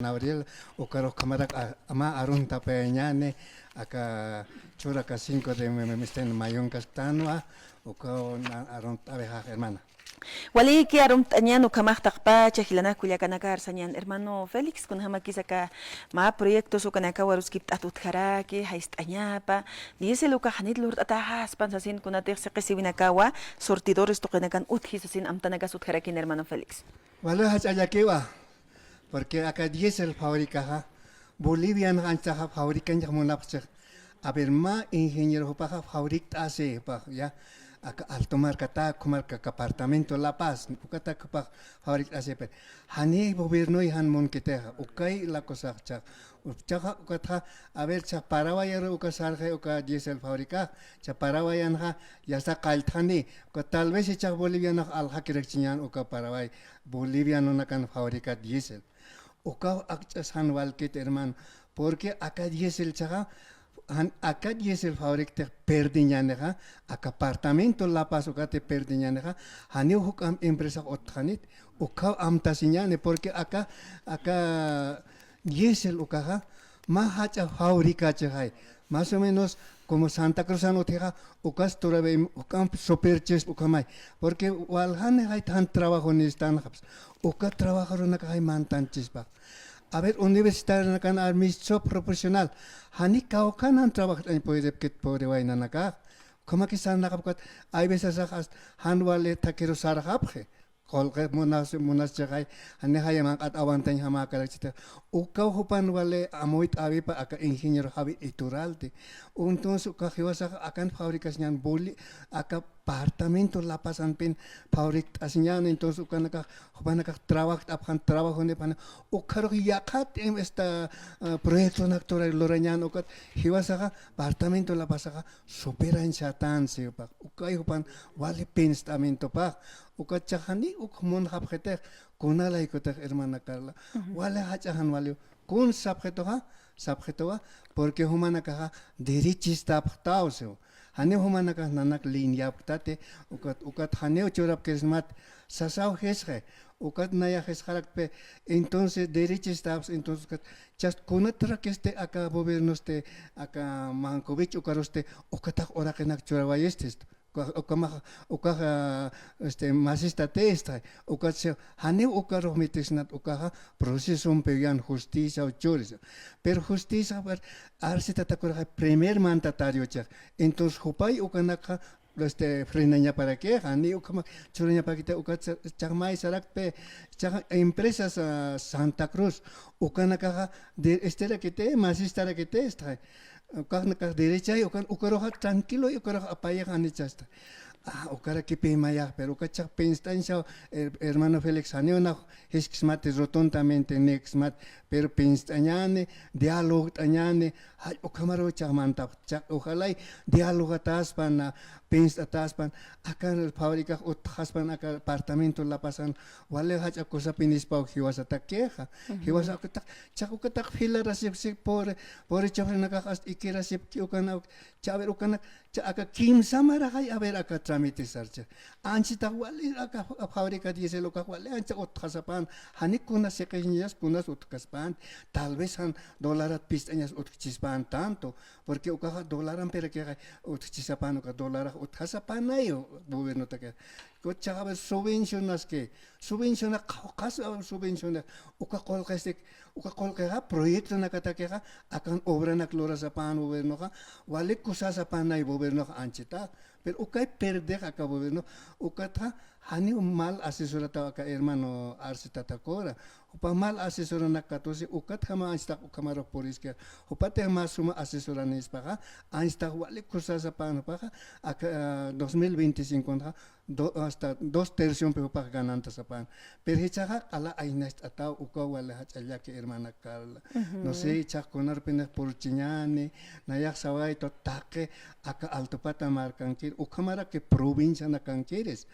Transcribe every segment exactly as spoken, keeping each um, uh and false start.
Gabriel, ukarux ukhamarak a-, mä aruntapayañäni, aka churaka cinco de me-, me-, misten mayunkasktanwa, ukaw na-, arunt'awixax, hermana. Waliki, arunt'añän ukhamax taqpacha jilanaka kullakanaka, arsañän hermano Félix, kunjamakis aka mä proyectos ukanakawa aruskipt'at utjaraki, jayist'añapa, diésel ukax janit lurt'atäxaspan sasin, kunatix siqisiwinakawa surtidores tuqinakan utji sasin amtanakas utjarakini, hermano Félix. Wali jach'a llakiwa, porque aka diésel fabricaxa, Bolivian anchhaxa fabricanchax munapxchix. A ver, mä ingeniero jupaxa fabrikt'asi jupax, ya. Aka Alto markata, ukhamaraki aka departamento La Paz, ukata jupax fabrikt'asi, pero jani gobiernoy jan munkitixa, ukay la cosaxa. Uchaxa ukatxa, a ver, cha Paraguayaru uka sarxi uka diésel fabricax, cha Paraguayanxa yasta qalltxani, uka tal vez jichhax Bolivianax aljakirakchiñän uka Paraguay, Bolivianonakan fabricat diésel. Ukaw akch'as jan walkit, hermano, porque aka diésel jichhaxa, jan aka diésel fabriktix perdiñänixa, aka departamento La Paz ukati perdiñänixa, janiw juk'amp empresax utjxanit, ukaw amtasiñäni, porque aka, aka diésel ukaxa, mä jach'a fabricachixay, más o menos como Santa Cruzan utjixa, ukas todavía juk'amp superchisp ukhamay, porque waljanixay jan trabajo necesitanxaps, uka trabajadorunakaxay mantanchispa. A ver, universitarionakan armistso profesional, jani kawkhanan trabajt'añ puedepkit pobre waynanakax. Ukhamaki sarnaqapkit, hay veces hasta jan wali takiru sarxapxi. Qullqi munas, munaschixay, jani jaya manq'at aguantañjamäkarakchiti. Ukaw jupan wali amuyt'äwipa aka ingeniero Javi Iturralde. Entonces, uka jiwasax akan fabricasiñän Boli-, aka departamento La Pazanpin fabrikt'asiñän, entonces ukanakax, jupanakax trabajt'apxän, trabajonipxän, ukxarux yaqhat, em, esta, ah, proyectonak turay lurañän, ukat jiwasaxa, departamento La Pazaxa, superañchatan, sipax, ukay jupan wali pensamientopax, ukat jichhax jani uk munxapxitix, kuna laykutix, hermana Carla, wali jach'a jan waliw, kun sapxituxa, sapxituwa, porque jumanakaxa derechistapxtaw siw. Janiw jumanakax nanak liñapktati, ukat, ukat janiw churapkirismat, sasaw jisxi, ukat nayax jisxarakpi, entonces derechistapxi, entonces ukat, chast kunatarakisti aka gobiernosti, aka Mancovich ukarusti, ukatax uraqinak churawayisti, uka-, ukamax, ukax, ah, este, masistatisti, ukat si, janiw ukarux mitisnat, ukaxa procesompiw yän, justiciaw churisa. Pero justiciax, a ver, arsi Tata Coraxay primer mandatariochix. Entonces, jupay ukanakxa, este, frenañaparakix, jani ukhamax churañaparakiti, ukat sa-, jichhax may sarakpi, jichhax empresas, ah, Santa Cruz, ukanakaxa, de, estirakiti, masistarakiti, este, ukax nakax derechay, ukan, ukaruxa tranquilo, ukarux apayix janichasta. Ah, ukarakipï mayax, pero ukachax pinst'añsa, her-, hermano Félix, janiw nax jisksmati rotundamente niksmat, pero pinst'añäni, dialogt'añäni, jay, ukhamaruw jichhax mantapxta, ojalay dialogatäspan, pinst'atäspan, aka fabricax utjaspan, aka departamento La Pazan, wali jach'a kusapinispaw jiwasatakixa, jiwasa ukatax, jichhax ukatax filarasipki, pobre, pobre chofrenakax hasta ikirasipki, ukana, Cha, a ver, ukanak, cha, aka kimsa maraxay, a ver, aka trámite sarcha. Anchitax wali, aka fa-, fábrica diésel ukax wali ancha utjasapan, jani kuna siqisiñas, kunas utjaspan, tal vez jan dólarat pist'añas utjchispan tanto, porque ukaxa dólarampirakixay utjchisapan, uka dólarax utjasapanay gobiernotaki. Kuchaxa, a ver, subvencionaski, subvenciona, qhawqhas, a ver, subvenciona, uka qullqistik, uka qullqixa, proyectonakatakixa, akan obranak lurasapan gobiernoxa, wali kusasapanay gobiernoxa anchita. Pero ukay perdex aka gobierno, ukatxa, janiw mal asesorataw aka hermano Arce Tata Cora. Jupa mal asesoranak katusi, ukatjama anchitax ukhamarux puriski. Jupatix mä suma asesoranispaxa, anchitax wali kusasapan jupaxa, aka, ah, dos mil veinticinco nxa, do-, hasta dos terciompi jupax ganantasapan. Pero jichhaxa q'ala aynacht'ataw, ukaw wali jach'a llaki hermana Carla. No sé, jichhax kunarpinix purchiñäni, nayax sawaytu taqi aka Altupata markankir, ukhamaraki provincianakankiris.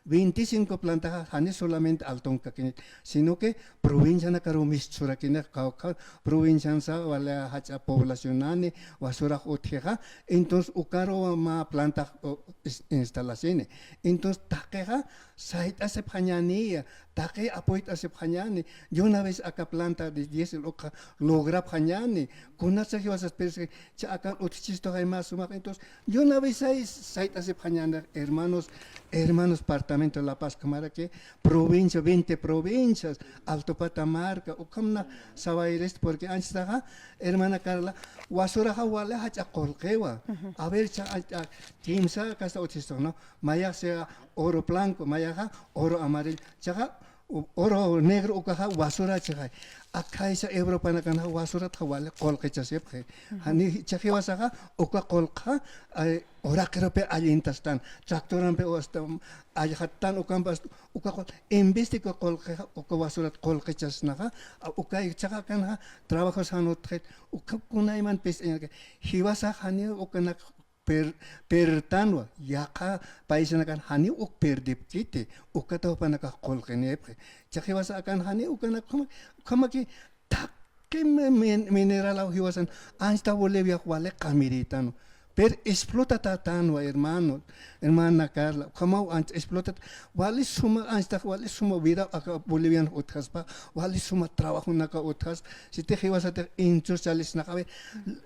Veinticinco plantaxa jani solamente Alton kakinit, sino que provincianakaruw mistsurakini, kawkha provinciansa wali jach'a poblacionani, wasurax utjixa, entonces ukaruw mä plantax, o, is-, instalasini. Entonces taqixa, Sayt'asipxañäniya, taqi apoyt'asipxañäni, de una vez aka planta de diésel ukxa lograpxañäni, kunatsa jiwasas, pero es que cha akan utjchistuxay mä sumax, entonces, de una vez ay sayt'asipxañäni, hermanos, hermanos, departamento de La Paz, ukhamaraki provincia, veinte provincias, Alto Pata marka, ukham na sawayrist, porque anchhitaxa, hermana Carla, wasuraxa wali jach'a qullqiwa. A ver, cha, a, a, kimsa kasta utjchistuxa, ¿no? Mayaxa sea oro blanco, mayaxa oro amarillo. Chaxa, u-, oro negro ukaxa basura chixay. Akhaysa Europanakanxa basuratxa wali qullqichasipxi. Jani, cha jiwasaxa uka qullqxa, ay, uraqirupi allintastan, tractorampi uka, allxattan, ukampas, uka qull-, en vez de uka qullqixa, uka basurat qullqichasnaxa, a, ukay chaxa akanxa trabajos jan utjxit, uka kunayman pist'añanaka. Jiwasax jani ukanak per-, pertanwa, yaqha paisanakan janiw uk perdipkiti, ukataw jupanakax qullqinipxi. Cha jiwasa akan jani ukanak ukhama-, ukhamaki taqi mi-, min-, mineralaw jiwasan, anchhita Boliviax wali qamiritanwa. Pero explotatätanwa, hermano, hermana Carla, ukhamaw anchhita explotat, wali suma, anchhitax wali suma vida aka Bolivian utjaspa, wali suma trabajonaka utjas, siti jiwasatix inchus chalisnax, a ver,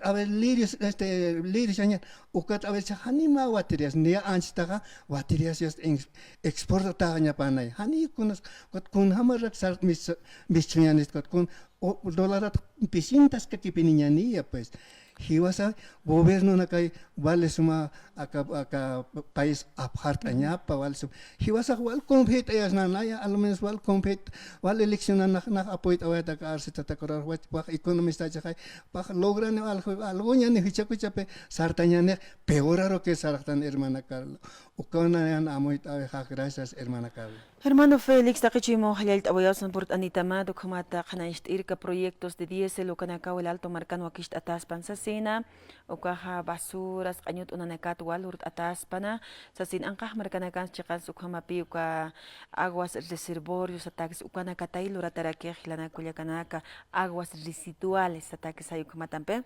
a ver, lirios, este, lirios aña, ukat, a ver, cha janima baterías, niya anchhitaxa baterías yast ex-, exportatäñapanay. Jani kunas, ukat kunjamarak sar mis-, mischuñanist, ukat kun, o, dólarat pisintas kakipiniñaniya, pues. Jiwasa gobiernonakay wali suma aka, aka país apxart'añapa, wali suma. Jiwasax wal confiet'ayasnanaya, al menos wal confiet, wal eleccionanax, nax apoyt'awayat aka arsetata kurar, wach, wax economista chixay, wax lograni algo, algoñani jichakuchapi sartañanix, peor aro que sarxtan, hermana Carla. Ukanayan amoyt'awixa, gracias, hermana Carla. Hermano Félix, taqi chuymaw jallallt'awayawsan purt'anitamat, ukhamata qhanañcht'irka proyectos de diésel, ukanakaw El Alto markan wakicht'ataspan sasina, ukaxa basuras, q'añut unanakat wal lurt'ataspana, sasin anqax markanakan chiqans ukhamapï uka aguas reservorios satakis ukanakatay luratarakix jilanak kullakanaka, aguas residuales satakis jay ukhamatampi.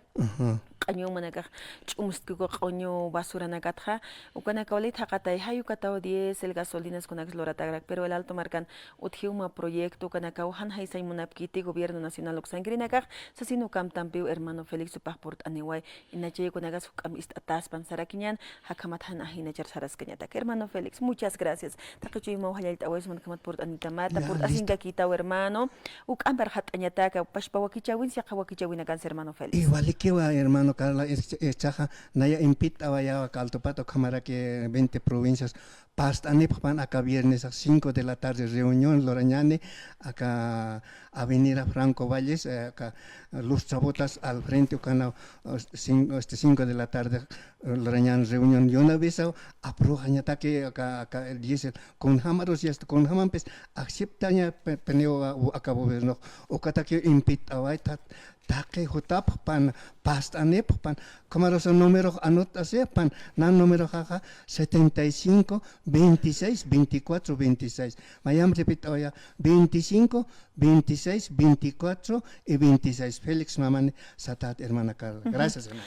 Q'añu umanakax ch'umstki uka q'añu basuranakatxa, ukanaka walit jaqatay, jay ukataw diésel, gasolinas kunakis luratarak, pero El Alto markan utjiw mä proyecto, ukanakaw jan jaysañ munapkiti gobierno nacional uksankirinakax, sasin ukamtampiw hermano Félix jupax purt'aniway, inachay ukanakas juk'amp ist'ataspan sarakiñan, jakhamat jan ajinachar saraskañatak. Hermano Félix, muchas gracias. Taqi chuymaw jallallt'awayawsan ukhamat purt'anitamata, purt'asinkakitaw hermano. Uk'amp arxat'añataka, pachpa wakichäwins, yaqha wakichäwinakansa hermano Félix. Igualikiwa, hermano Carla, es-, ichaxa naya invitawayäwa aka Alto Pata, ukhamaraki veinte provincias, past'anipxpan aka viernesax cinco de la tarde reunión lurañani, aka Avenida Franco Valles, eh, aka Luz Chabotas al frente, ukanaw, eh, cin-, este, cinco de la tarde, eh, lurañan reunión, y una vez, ah, apruxañataki aka, aka el diésel, kunjamarus yast, kunjamampis aceptaña pe-, peniw, ah, aka gobierno, ukataki invitawayta, taqi jutapxpan, past'anipxpan, kumarusa númerox anotasipan, nan númeroxaxa setenta y cinco, veintiséis, veinticuatro, veintiséis. Mayamp repitawaya, veinticinco, veintiséis, veinticuatro y veintiséis. Félix Mamani satat, hermana Carla. Gracias, hermana.